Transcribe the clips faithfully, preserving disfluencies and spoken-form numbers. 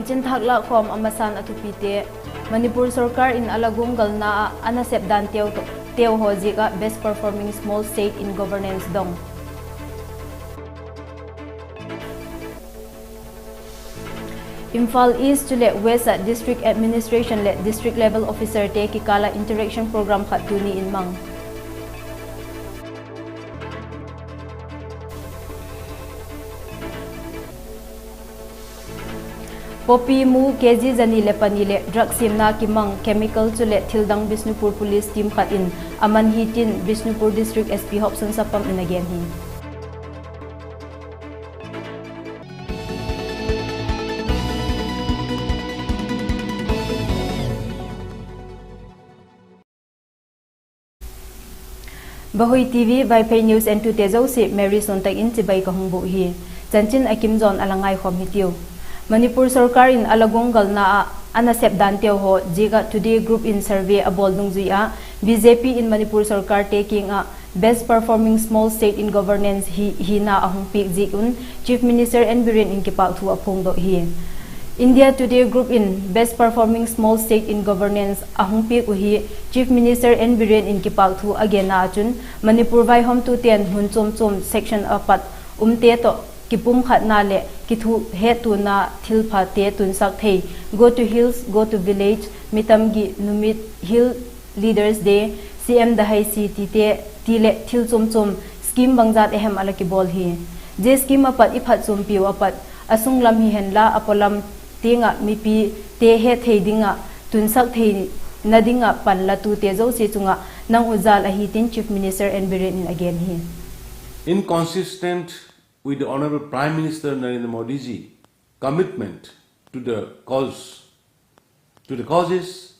Chin thak lâkkhawm a masan a thupite. Manipur sorkar in a la guanggalna ah a nasep dan teu to-, teu haw ziak ah Best Performing Small State in Governance dong. Imphal East chuleh West ah District Administration leh District Level Officerte kikâl ah interaction program khat tuni in mang. Poppy mu kg zani leh pani leh drug siamna kimang chemical chuleh thildang Bishnupur Police team khat in a man hi tin Bishnupur District S P Hopson Sapam in a gen hi. Vahui TV Vaiphei News entute zosia Mary Suantak in chibai ka hung bûk hi. Chanchin a kim zawn a la ngaikhawm hitiu. Manipur sorkar in a la guanggalna ah a nasep dan teu haw ziak ah Today Group in survey a bawl dungzui ah B J P in Manipur sorkarte kiang ah Best Performing Small State in Governance hi, hina a hung piak ziak un Chief Minister N Biren in kipâkthu a phuangdok hi. India Today Group in Best Performing Small State in Governance a hung piak uh hi Chief Minister N Biren in kipâkthu a genna ah chun Manipur vaihawmtute'n mun chuam chuam section a pat umte tawh kipumkhatna leh kithuhettuana thilphate tunsak thei Go to Hills, Go to Village, Mitam Gi Numit, Hill Leaders Day, C M Dahai Si tite, ti leh thil chuam chuam scheme bangjat ehem a la kibawl hi. Zia scheme a pat i phatchuampiu a pat a sunglam hi henla a pawlam tiang ah mipite hetthei ding ah tunsak theina ding ah panlatute zosia chung ah nang uh jal ahi tin Chief Minister N Biren in a gen hi. Inconsistent with the Honourable Prime Minister Narendra Modi ji commitment to the cause, to the causes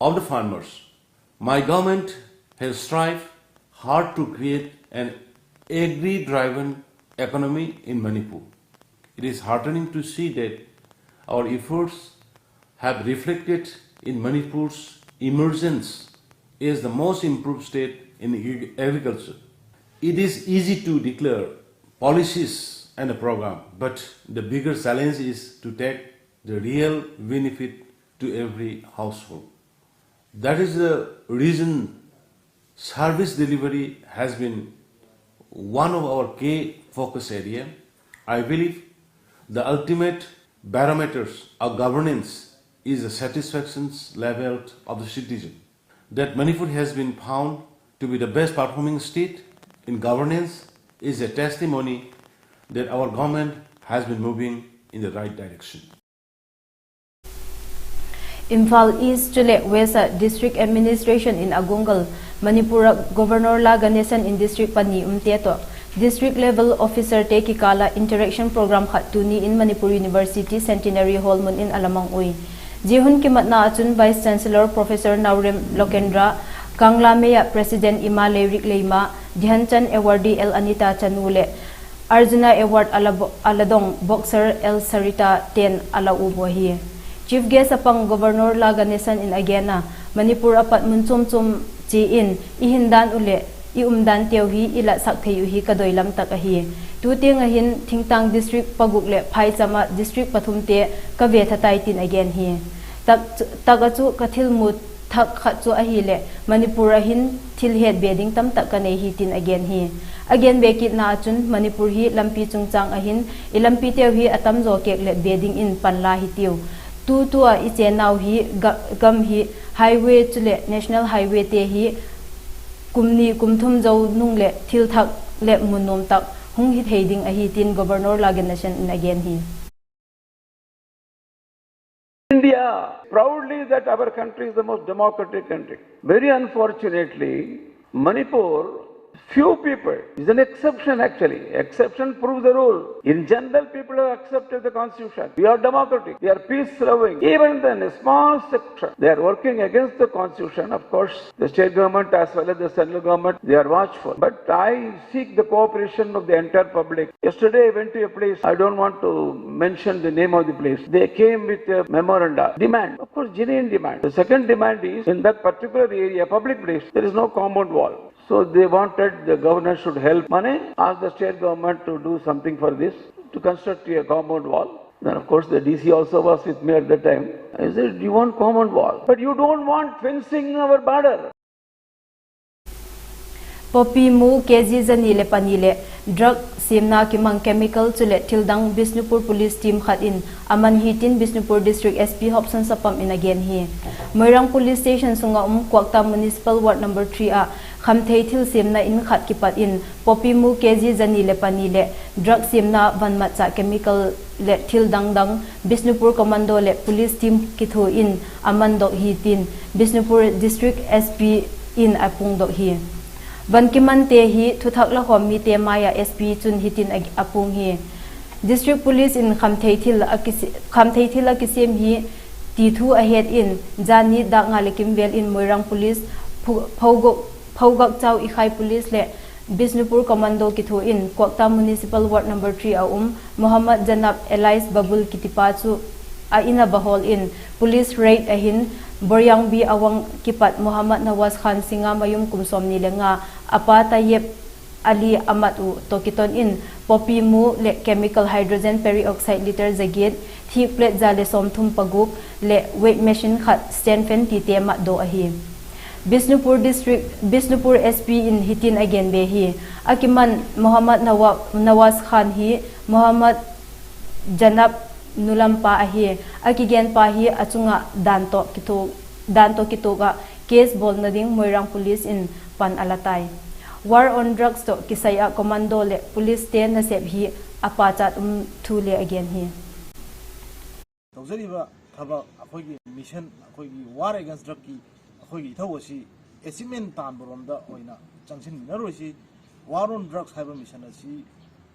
of the farmers, my government has strived hard to create an agri-driven economy in Manipur. It is heartening to see that our efforts have reflected in Manipur's emergence as the most improved state in agri-, agriculture. It is easy to declare policies and a program, but the bigger challenge is to take the real benefit to every household. That is the reason service delivery has been one of our key focus area. I believe the ultimate barometers of governance is the satisfaction level of the citizen. That Manipur has been found to be the best performing state in governance is a testimony that our government has been moving in the right direction. Imphal East chuleh West ah District Administration in a guanggal Manipur ah Governor La Ganesan in district pani umte tawh District Level Officerte kikâl ah interaction program khat tuni in Manipur University Centenary Hall mun in a la mang ui. Zia hun kimatna ah chun Vice Chancellor Professor Naorem Lokendra, Kanglamei ah President Ima Leirik Leima, Dhyan Chand Awardee L Anita Chanu leh Arjuna Award a la bo-, a la dong boxer L Sarita te'n a la uap uh ahi. Chief Guest a pang Governor La Ganesan in a gen a, Manipur a pat mun chuam chuam chia in i hindan uh leh i umdanteu hi i latsak thei uh hi ka doilam tak ahi. Tu tiang ah hin thingtâng district paguk leh phaicham ah district pathumte ka vetha tai tin a gen hi. Tak, tak ah chu ka thilmu thak khat chu ahileh Manipur ah hin thil het be ding tamtak ka nei hi tin a gen hi. A gen be kitna ah chun Manipur hi lampi chungchâng ah hin i lampiteu hi a tamzaw kêk let be dingin panla hitiu. Tu tu ah i chênnau hi ga-, gam hi highway chuleh National Highwayte hi kum ni kum thum zo nung leh thil thak leh mun nuam tak hung hi thei ding ahi tin Governor La Ganesan in a gen hi. India proudly that our country is the most democratic country. Very unfortunately, Manipur, few people, is an exception actually. Exception proves the rule. In general, people have accepted the constitution. We are democratic. We are peace loving. Even then, a small sector, they are working against the constitution. Of course, the state government as well as the central government, they are watchful. But I seek the cooperation of the entire public. Yesterday I went to a place, I don't want to mention the name of the place. They came with a memoranda, demand, of course, genuine demand. The second demand is, in that particular area, public place, there is no compound wall. So they wanted the governor should help. Mane, ask the state government to do something for this, to construct a compound wall. Then, of course, the D C also was with me at that time. I said, "You want common wall, but you don't want fencing our border." Poppy mu kg zani leh pani leh drug siamna kimang chemical chuleh thildang Bishnupur Police team khat in a man hi tin Bishnupur District S P Hopson Sapam in a gen hi. Moirang Police Station sung ah um Kwakta Municipal Ward number three ah khamthei thil siamna in khat kipat in poppy mu kg zani leh pani leh drug siamna van matchah chemical leh thil dang dang Bishnupur Commando leh Police team kithua in a mandok hi tin Bishnupur District S P in a puangdok hi. Van kimante hi thuthak la khawm mite mai ah S P chun hitin a, a puang hi. District Police in khamthei thil a kisi-, khamthei thil a kisiam hi ti thu a het in, zani dâk nga leh kim vel in Moirang Police, Phu-, Phogok-, Phogakchau Ikhai Police leh Bishnupur Commando kithua in Kwakta Municipal Ward number three a um Mohammad Janab alias Babul kitipa chu a in a va hawl in police raid a hin Boryangbi Awang kipat Mohammad Nawaz Khan Singha Mayum kum sawmni le nga, a pa Tayyeb Ali Ahmad uh tawh kiton in poppy mu leh chemical hydrogen peroxide litre za giat, thik plate za le sawmthum paguk leh weight machine khat, stand fan tite matdaw ahi. Bishnupur District, Bishnupur S P in hitin a gen be hi. A kiman Mohammad Nawa-, Nawaz Khan hi Mohammad Janab nulampa ahi. A kigenpa hi a chung ah dan tawh kituak, dan tawh kituak ah case bawlna ding Moirang Police in pan a la tai. War on Drugs tawh kisai ah commando leh policete nasep hi a pachat um thu le a gen hi. ꯇꯧꯖꯔꯤꯕ ꯊꯕꯛ ꯑꯩꯈꯣꯏꯒꯤ mission, ꯑꯩꯈꯣꯏꯒꯤ war against drugꯀꯤ ꯑꯩꯈꯣꯏꯒꯤ ꯏꯊꯧ ꯑꯁꯤ achievement ꯇꯥꯟꯕꯔꯣꯝꯗ ꯑꯣꯏꯅ ꯆꯪꯁꯤꯟꯃꯤꯟꯅꯔꯣꯏꯁꯤ꯫ War on Drugs ꯍꯥꯏꯕ mission ꯑꯁꯤ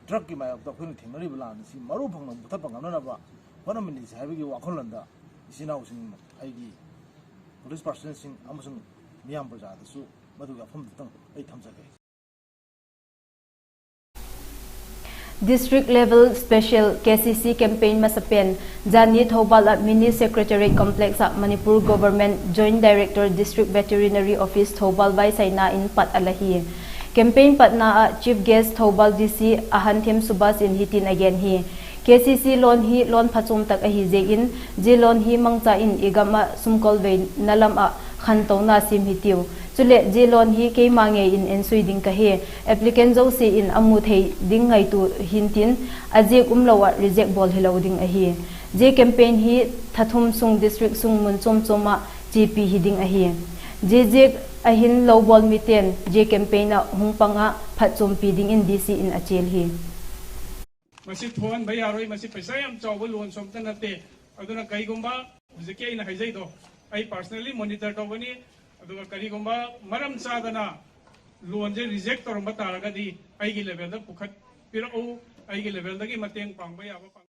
drugꯀꯤ ꯃꯥꯌꯣꯛꯇ ꯑꯩꯈꯣꯏꯅ ꯊꯦꯡꯅꯔꯤꯕ ꯂꯥꯟ ꯑꯁꯤ ꯃꯔꯨ ꯐꯪꯅ ꯃꯨꯊꯠꯄ ꯉꯝꯅꯅꯕ ꯍꯣꯠꯅꯃꯤꯟꯅꯁꯤ ꯍꯥꯏꯕꯒꯤ ꯋꯥꯈꯜꯂꯣꯟꯗ ꯏꯆꯤꯟ ꯏꯅꯥꯎꯁꯤꯡ, ꯑꯩꯒꯤ police personnelꯁꯤꯡ ꯑꯃꯁꯨꯡ ꯃꯤꯌꯥꯝ ꯄ꯭ꯔꯖꯥꯗꯁꯨ ꯃꯗꯨꯒꯤ ꯋꯥꯐꯝꯗꯨꯇꯪ ꯑꯩ ꯊꯝꯖꯒꯦ꯫ District Level Special K C C Campaign masapen, zani Thoubal ah Mini Secretariat Complex ah Manipur Government Joint Director District Veterinary Office Thoubal vaisaina in pat a la hi. Campaign patna ah Chief Guest Thoubal D C Ahanthem Subhas in hitin a gen hi. K C C loan hi loan phachuam tak ahi ziakin, zia loan hi mangcha in i gam ah sumkolveina lam ah khantona siam hitiu. Chuleh zia loan hi keima ngei in ensui ding ka hi. Applicant zosia in a mu thei ding ngaitua hintin, a ziak umlo ah reject bawl hilo ding ahi. Zia campaign hi tha thum sung district sung mun chuam chuam ah chiapi hi ding ahi. Zia ziak a hin lo bawl mite'n zia campaign ah hung pang ah phatchuampi dingin D C in a chial hi. ꯃꯁꯤ ꯊꯣꯛꯍꯟꯕ ꯌꯥꯔꯣꯏ꯫ ꯃꯁꯤ ꯄꯩꯁꯥ ꯌꯥꯝ ꯆꯥꯎꯕ loanꯁꯨ ꯑꯝꯇ ꯅꯠꯇꯦ꯫ ꯑꯗꯨꯅ ꯀꯔꯤꯒꯨꯝꯕ ꯍꯧꯖꯤꯛꯀꯤ ꯑꯩꯅ ꯍꯥꯏꯖꯩꯗꯣ, ꯑꯩ personally monitor ꯇꯧꯒꯅꯤ꯫ ꯑꯗꯨꯒ ꯀꯔꯤꯒꯨꯝꯕ ꯃꯔꯝ ꯆꯥꯗꯅ loanꯁꯦ reject ꯇꯧꯔꯝꯕ ꯇꯥꯔꯒꯗꯤ ꯑꯩꯒꯤ levelꯗ ꯄꯨꯈꯠꯄꯤꯔꯛꯎ꯫ ꯑꯩꯒꯤ levelꯗꯒꯤ ꯃꯇꯦꯡ ꯄꯥꯡꯕ ꯌꯥꯕ ꯄꯥꯡ-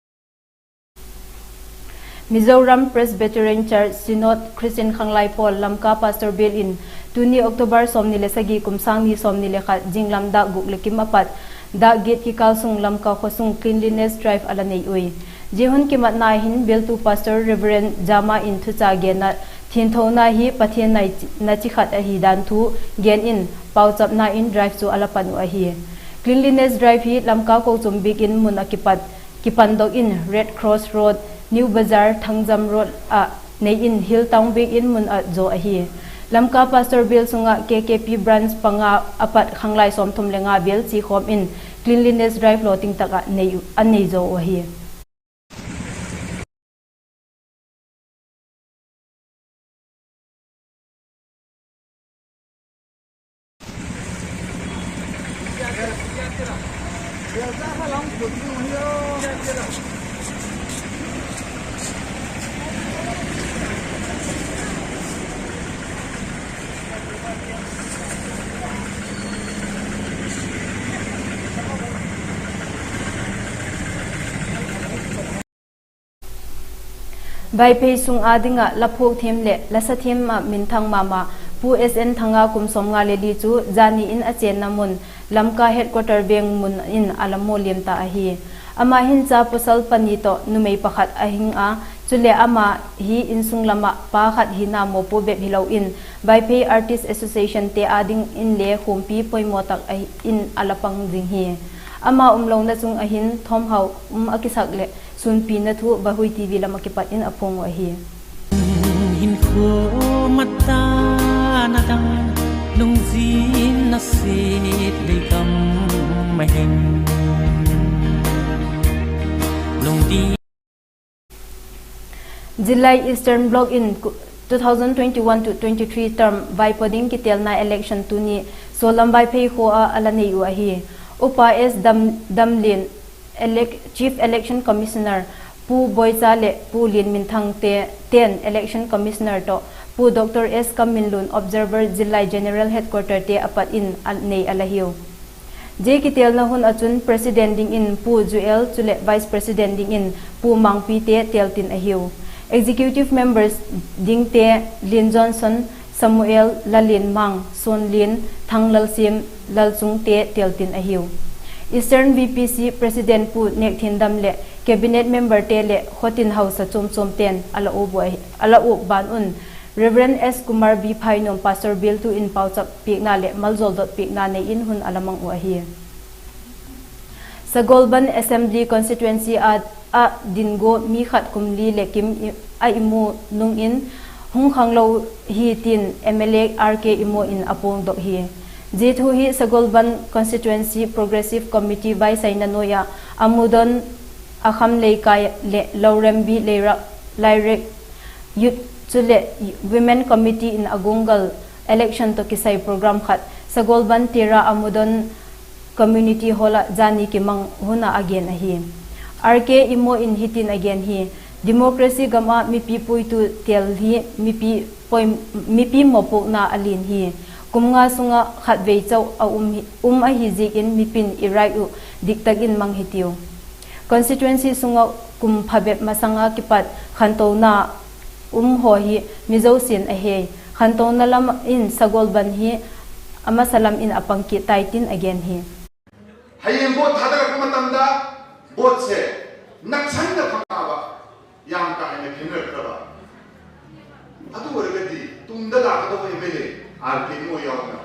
Mizoram Presbyterian Church Synod Christian Khanglaipawl Lamka Pastor Bial in tuni October sawmni le sagi kum sâng ni sawmni le khat zinglam dâk guk le kim a pat dâk giat kikâl sung Lamka khawsung cleanliness drive a la nei ui. Zia hun kimatna hin bialtu Pastor Reverend Jama in thucha gen ah, thianthona hi Pathian na chi khat ahi dan thu gen in pauchapna in drive chu a la pan uh ahi. Cleanliness drive hi Lamka kochuam biakin mun ah kipat kipandok in Red Cross Road, New Bazar, Thangjam Road ah nei in Hill Town biakin mun ah zaw ahi. Lamka Pastor Bial sung ah K K P branch panga a pat khanglai sawmthum le nga vel chiakhawm in cleanliness drive lawting tak ah nei, a nei zaw uh ahi. Vaiphei sung â ding ah la phuak thiam leh la sa thiam ah minthang ma ma Pu S N Thanga kum sawmnga le li chu zani in a chênna mun Lamka headquarter veng mun in a la maw liam ta ahi. Ama hin cha pawsal pani tawh numei pakhat a hing a, chuleh ama hi insung lam ah pa khat hina mawpuak bep hilo in Vaiphei Artist Associationte â dingin le khuampi poimaw tak in a la pang zing hi. Ama umlona chung ah hin thawmhau um a kisak leh sunpina thu Vahui TV lam ah kipat in a phawng uh ahi. Hinkhua matana dang, lungzin nasit lei kam ma hin, lungdi. Zillai Eastern Block in two thousand twenty-one to twenty-three term vaipo ding kitelna election tuni Sawlam Vaiphei khua ah a la nei uh ahi. Upa S Dam-, Damlin, Elec-, Chief Election Commissioner, Pu Boicha leh Pu Lianminthang te, ten Election Commissioner tawh, Pu Doctor S Kamminlun, Observer Zillai General Headquarter te a pat in a nei a la hiu. Zia kitelna hun ah chun President dingin Pu Joel chuleh Vice President dingin Pu Mangpi te teltin ahiu. Executive Members dingte Lin Johnson, Samuel, Lalin Mang, Suanlin, Thanglalsiam, Lalchungte teltin ahiu. Eastern VPC President Pu Nekthindam leh Cabinet Memberte leh khawtin hausa chuamchuamte'n a la uak ban un Reverend S Kumar B Phainuam, Pastor Bialtu in pauchap piakna leh maljawl dot piakna nei in hun a la mang uh ahi. Sagolband Assembly Constituency ah, ah dingua mi khat kum li leh kim i, a imu nung in hung khanglo hi tin MLA RK Imo in a puangdok hi. Zia thu hi Sagolband Constituency Progressive Committee vaisaina nuai ah Amudon, Akham Leikai leh Lorembi Leira-, Lairek Youth chuleh Women Committee in a guanggal election tawh kisai program khat Sagolband Tera Amudon Community Hall ah zani kimang hun ah a gen ahi. RK Imo in hitin a gen hi, democracy gam ah mipi puitu tel hi mipi poi-, mipi mawpuakna a lian hi. Kum nga sung ah khatvei chau a um hi, um ahi ziakin mipi'n i right uh diktak in mang hitiu. Constituency sung ah kum phabep masang ah kipat khantona um haw hi mi zosia'n a hei. Khantona lam in Sagolband hi a masa lam in a pang kit tai tin a gen hi. ꯍꯌꯦꯡ ꯚꯣꯠ ꯊꯥꯗꯔꯛꯄ ꯃꯇꯝꯗ ꯚꯣꯠꯁꯦ ꯅꯛꯁꯟꯅ ꯐꯪꯉꯛꯑꯕ, ꯌꯥꯝ ꯀꯥ ꯍꯦꯟꯅ ꯈꯦꯠꯅꯔꯛꯇ꯭ꯔꯕ꯫ ꯑꯗꯨ ꯑꯣꯏꯔꯒꯗꯤ ꯇꯨꯡꯗ ꯂꯥꯛꯀꯗꯧꯕ MLA RK Imo ꯌꯥꯎꯅ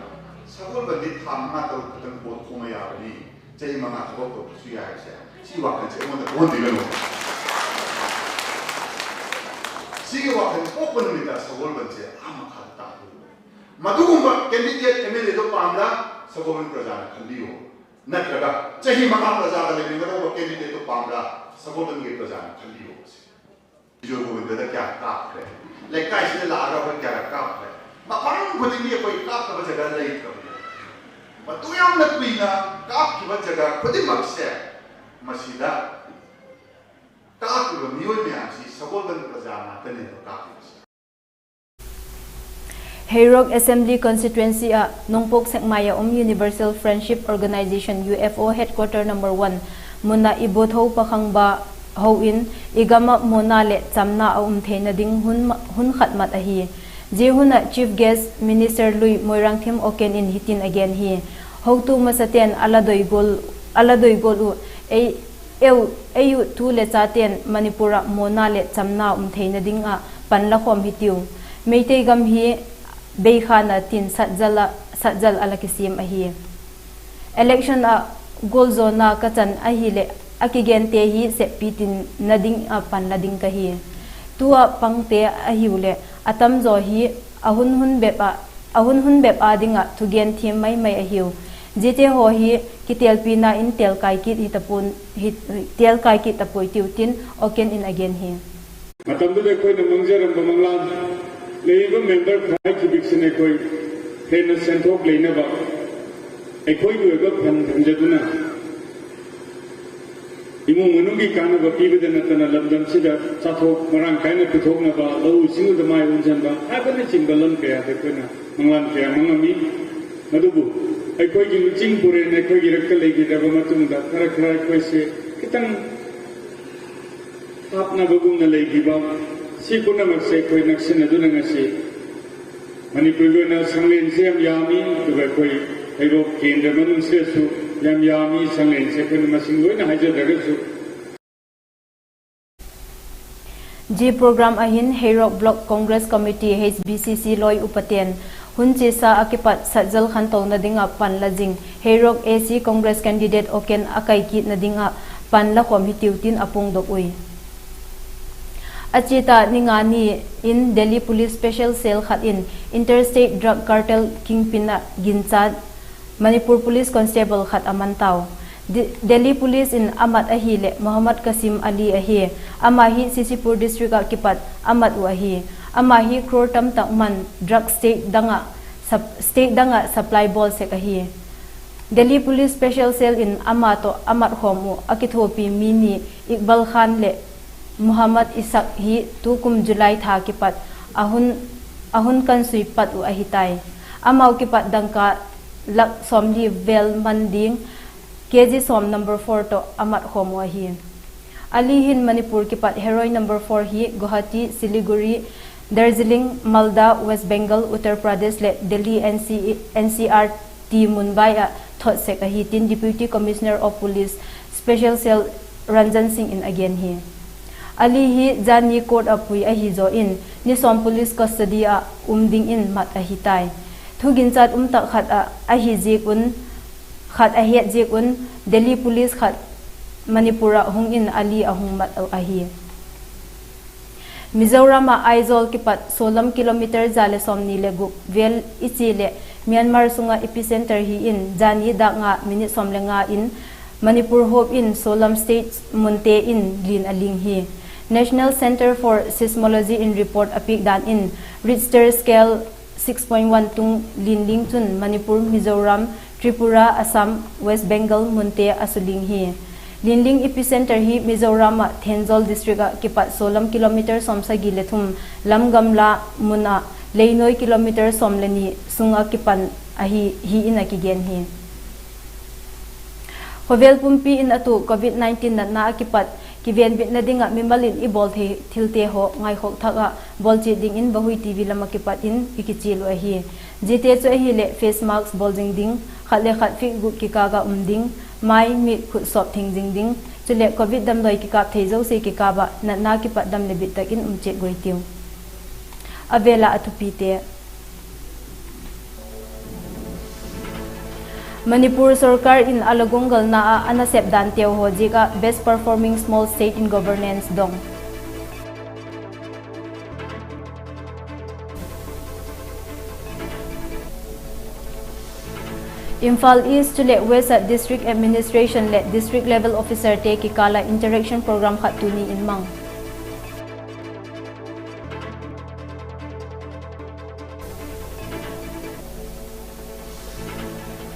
ꯁꯒꯣꯜꯕꯟꯗꯤ ꯊꯥ ꯃꯉꯥ ꯇꯔꯨꯛ ꯈꯛꯇꯪ ꯚꯣꯠ ꯈꯣꯝꯃ ꯌꯥꯕꯅꯤ, ꯆꯍꯤ ꯃꯉꯥ ꯊꯕꯛ ꯇꯧꯗ꯭ꯔꯁꯨ ꯌꯥꯏ ꯍꯥꯏꯕꯁꯦ, ꯁꯤ ꯋꯥꯈꯜꯁꯦ ꯑꯩꯉꯣꯟꯗ ꯄꯣꯛꯍꯟꯕꯤꯒꯅꯨ꯫ ꯁꯤꯒꯤ ꯋꯥꯈꯜ ꯄꯣꯛꯄ ꯅꯨꯃꯤꯠꯇ ꯁꯒꯣꯜꯕꯟꯁꯦ ꯑꯥ ꯃꯈꯥꯗ ꯇꯥꯍꯜꯂꯨ꯫ ꯃꯗꯨꯒꯨꯝꯕ candidate MLAꯗꯣ ꯄꯥꯝꯕ꯭ꯔꯥ ꯁꯒꯣꯜꯕꯟ ꯄ꯭ꯔꯖꯥꯅ ꯈꯟꯕꯤꯌꯨ꯫ ꯅꯠꯇ꯭ꯔꯒ ꯆꯍꯤ ꯃꯉꯥ ꯄ꯭ꯔꯖꯥꯒ ꯂꯩꯃꯤꯟꯅꯒꯗꯧꯕ candidateꯇꯣ ꯄꯥꯝꯕ꯭ꯔꯥ ꯁꯒꯣꯜꯕꯟꯒꯤ ꯄ꯭ꯔꯖꯥꯅ ꯈꯟꯕꯤꯌꯨ꯫ ꯕꯤꯖꯣꯏ ꯒꯣꯕꯤꯟꯗꯗ ꯀꯌꯥ ꯀꯥꯞꯈ꯭ꯔꯦ? ꯂꯩꯀꯥꯏꯁꯤꯗ ꯂꯥꯛꯑꯒ ꯑꯩꯈꯣꯏ ꯀꯌꯥꯔꯛ ꯀꯥꯞꯈ꯭ꯔꯦ? ꯃꯐꯝ ꯈꯨꯗꯤꯡꯒꯤ ꯑꯩꯈꯣꯏ ꯀꯥꯞꯇꯕ ꯖꯒꯥ ꯂꯩꯇ꯭ꯔꯕꯅꯦ꯫ ꯃꯇꯨ ꯌꯥꯝꯅ ꯀꯨꯏꯅ ꯀꯥꯞꯈꯤꯕ ꯖꯒꯥ ꯈꯨꯗꯤꯡꯃꯛꯁꯦ ꯃꯁꯤꯗ ꯀꯥꯞꯄꯤꯕ ꯃꯤꯑꯣꯏ ꯃꯌꯥꯝꯁꯤ ꯁꯒꯣꯜꯕꯟ ꯄ꯭ꯔꯖꯥ ꯉꯥꯛꯇꯅꯦꯕ ꯀꯥꯞꯄꯤꯕꯁꯦ꯫ Heirok Assembly Constituency ah Nongpok Sekmai ah um Universal Friendship Organisation, UFO Headquarter number one mun ah Ibothou Pakhangba hou in i gam ah mawna leh chamna a um theina ding hun, hun khat mat ahi. Zia hun ah Chief Guest Minister lui Moirangthem Oken in hitin a gen hi. Hotu masate'n a la doi gual, a la doi gual uh, ei, eu, ei uh tu le chate'n Manipur ah mawna leh chamna um theina ding ah pan la khawm hitiu. Meitei gam hi beikhan a tin satjal a, satjal a la kisiam ahi. Election ah gualzawna ka chan ahileh a kigente hi seppi tinna ding ah pan la ding ka hi. Tu ah pangte ahiu leh a tamzaw hi a hun hun bep ah, a hun hun bep â ding ah thugen thiam mai mai ahiu. Ziate haw hi kitelpina in telkai kit hi ta pua'n, hi, telkai kit ta puai tiu tin Oken in a gen hi. ꯃꯇꯝꯗꯨꯗ ꯑꯩꯈꯣꯏꯅ ꯃꯥꯡꯖꯔꯝꯕ ꯃꯪꯂꯥꯟ, ꯂꯩꯔꯤꯕ member ꯈꯥꯏꯈꯤꯕꯁꯤꯡ ꯑꯩꯈꯣꯏ ꯍꯦꯟꯅ ꯁꯦꯟꯊꯣꯛ ꯂꯩꯅꯕ, ꯑꯩꯈꯣꯏꯒꯤ ꯑꯣꯏꯕ fund ꯊꯝꯖꯗꯨꯅ, ꯏꯃꯨꯡ ꯃꯅꯨꯡꯒꯤ ꯀꯥꯟꯅꯕ ꯄꯤꯕꯗ ꯅꯠꯇꯅ ꯂꯝꯗꯝꯁꯤꯗ ꯆꯥꯊꯣꯛ ꯃꯔꯥꯡ ꯀꯥꯏꯅ ꯄꯨꯊꯣꯛꯅꯕ, ꯂꯧꯎ ꯁꯤꯡꯎꯗ ꯃꯥꯏ ꯑꯣꯟꯁꯤꯟꯕ ꯍꯥꯏꯕꯅꯆꯤꯡꯕ ꯂꯝ ꯀꯌꯥꯗ ꯑꯩꯈꯣꯏꯅ ꯃꯪꯂꯥꯟ ꯀꯌꯥ ꯃꯪꯉꯝꯃꯤ꯫ ꯑꯗꯨꯕꯨ ꯑꯩꯈꯣꯏꯒꯤ ꯂꯨꯆꯤꯡ ꯄꯨꯔꯦꯟ ꯑꯩꯈꯣꯏꯒꯤ ꯏꯔꯛꯇ ꯂꯩꯈꯤꯗ꯭ꯔꯕ ꯃꯇꯨꯡꯗ ꯈꯔ ꯈꯔ ꯑꯩꯈꯣꯏꯁꯦ ꯈꯤꯇꯪ ꯍꯥꯞꯅꯕꯒꯨꯝꯅ ꯂꯩꯈꯤꯕ꯫ ꯁꯤ ꯄꯨꯝꯅꯃꯛꯁꯦ ꯑꯩꯈꯣꯏ ꯅꯛꯁꯤꯟꯅꯗꯨꯅ ꯉꯁꯤ ꯃꯅꯤꯄꯨꯔꯒꯤ ꯑꯣꯏꯅ ꯁꯪꯂꯦꯟꯁꯦ ꯌꯥꯝ ꯌꯥꯝꯃꯤ, ꯑꯗꯨꯒ ꯑꯩꯈꯣꯏ ꯍꯩꯔꯣꯛ ꯀꯦꯟꯗ꯭ꯔ ꯃꯅꯨꯡꯁꯤꯗꯁꯨ ꯌꯥꯝ ꯌꯥꯝꯃꯤ ꯁꯪꯂꯦꯟꯁꯦ, ꯑꯩꯈꯣꯏꯅ ꯃꯁꯤꯡ ꯂꯣꯏꯅ ꯍꯥꯏꯖꯗ꯭ꯔꯒꯁꯨ꯫ Zia program ah hin Heirok Block Congress Committee, HBCC loi upate'n hun chiasa ah kipat satjal khantona ding ah pan la zing, Heirok AC Congress candidate Oken a kai kitna ding ah pan la khawm hitiu tin a puangdok ui. A chiat a ni nga ni in Delhi Police Special Cell khat in Interstate Drug Cartel Kingpin ah ginchat Manipur Police Constable khat a man tau. Delhi Police in a mat ahileh Mohammad Kasim Ali ahi. Ama hi C C Pur District ah kipat a mat uh ahi. Ama hi crore tamtak man drug state dang ah supply bawl sek ahi. Delhi Police Special Cell in ama tawh a mat khawm uh a kithuapi mi ni Iqbal Khan leh Mohammad Ishaq hi tukum July tha kipat a hun kansui pat uh ahi tai. Amau kipat dangka lakh sawmli vel man ding K G sawm number four tawh a mat khawm uh ahi. Ali hin Manipur kipat heroin number four hi Guwahati, Siliguri, Darjeeling, Malda, West Bengal, Uttar Pradesh leh Delhi N C R ti Mumbai ah thot sek ahi tin Deputy Commissioner of Police, Special Cell Ranjan Singh in a gen hi. Ali hi jani court ah pui ahi zaw in ni sawm police custody ah um dingin mat ahi tai. Thuginchat um tak khat ah ahi ziak un, khat a het ziak un Delhi Police khat Manipur ah hung in Ali a hung mat uh ahi. Mizoram ah Aizawl kipat sualam kilometer za le sawmni le gup vel i chia leh Myanmar sung ah epicentre hi in jani dâk nga minute sawm le nga in Manipur huap in sualam state munte in lin a ling hi. National Centre for Seismology in report a piak dan in Richter scale tung lin ling chun Manipur, Mizoram, Tripura, Assam, West Bengal munte a suling hi. Lin ling epicentre hi Mizoram ah Thenzawl district ah kipat sualam kilometer sawmsagi le thum lam gamla mun ah leinoi kilometer sawm le ni sung ah kipan ahi, hi in a kigen hi. Khawvel pumpi in a tuak Covid nineteen natna ah kipat kivenbitna ding ah mimal in i bawl thei thilte haw ngaikhawk thak ah bawl chiat dingin Vahui T V lam ah kipat in i kichial uh ahi. Ziate chu ahileh face mask bawl zing ding, khat le khat feet guk kikâl ah um ding, mai, mit, khut sawp theng zing ding, chuleh Covid damdawi kikâp thei zosia kikâp ah natna kipat dam leh bit tak in um chiat guai tiu. A vêl ah a thupite. Manipur sorkar in a la guanggalna ah a nasep danteu haw ziak ah Best Performing Small State in Governance dong. Imphal East chuleh West ah District Administration leh District Level Officerte kikâl ah interaction program khat tuni in mang.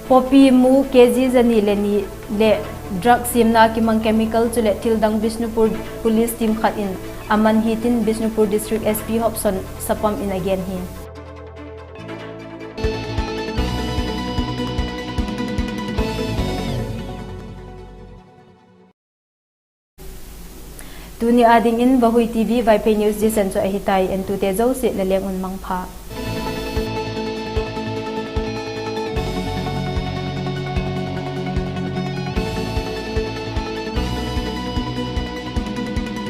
Poppy mu K G zani le ni leh drug siamna kimang chemical chuleh thildang Bishnupur police team khat in a man hi tin Bishnupur District S P Hopson Sapam in a gen hi. Tuni â dingin Vahui T V Vaiphei News zia san chu ahi tai, entute zosia la leng un mangpha.